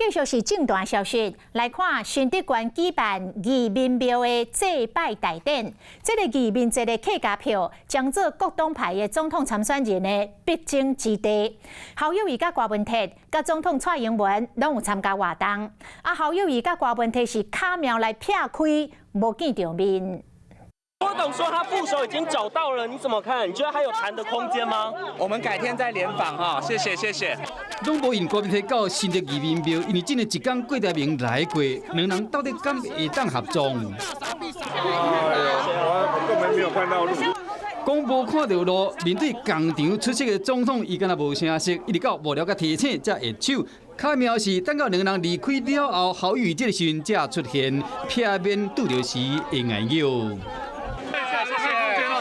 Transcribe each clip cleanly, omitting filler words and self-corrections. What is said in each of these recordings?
繼續是政壇消息，來看新竹縣舉辦義民廟的祭拜大典。這个義民節的客家票將做各黨派的總統參選人的必爭之地。侯友宜佮柯文哲、佮總統蔡英文攏有參加活動。啊，侯友宜佮柯文哲是敲廟來劈開，無見著面。郭董說他副手已經找到了，你怎麼看？你覺得還有談的空間嗎？我們改天再聯訪哈，謝謝謝謝。攏無因柯文哲到新竹義民廟，因為這个一工郭台銘來過，兩人到底敢會當合作？我根本沒有看到路。講無看著路，面對仝場出席的總統，伊敢若無聲色，一直到幕僚共提醒才下手。較妙是等到兩人離開了後，侯友宜這个時陣才出現，避免拄著時會礙轎。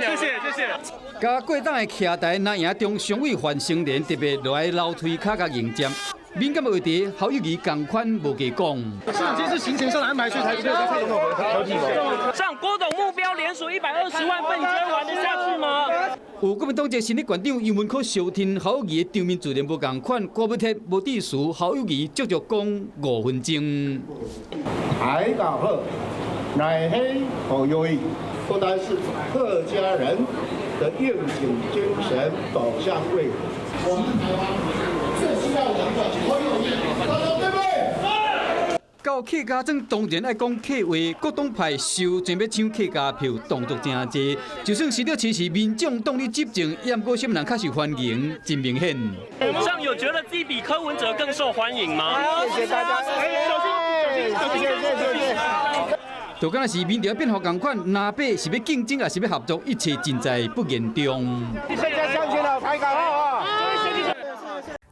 謝謝謝謝。佮郭董的徛台若贏中常委范成廉特別落來樓梯跤共迎接。敏感的話題，侯友宜仝款無加講。市長，這是行程上的安排，所以才蔡總統。上郭董目標連署120萬份，你覺得玩得下去嗎？有國民黨籍新竹縣長游文可相挺侯友宜的場面自然無仝款，郭文鐵無支持侯友宜，足足講5分鐘。大家好，𠊎係侯友宜，不單是客家人的願景精神導向未來。我們台灣最需要兩個侯友宜，大家對不對？到客家莊當然愛講客話，各黨派收準備搶客家票，動作誠濟。就算新竹市是民眾黨咧執政，也毋過啥物人較受歡迎，真明顯。上有覺得自己比柯文哲更受歡迎嗎？謝謝大家，小心，小心，小心，小心。就敢若是民調變化仝款，藍白是欲競爭，抑是欲合作，一切盡在不言中。謝謝鄉親了，大家好啊！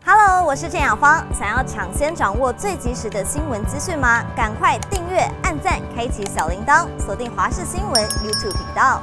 Hello，我是鄭雅芳。想要搶先掌握最及時的新聞資訊嗎？趕快訂閱、按讚、開啟小鈴鐺，鎖定華視新聞 YouTube 頻道。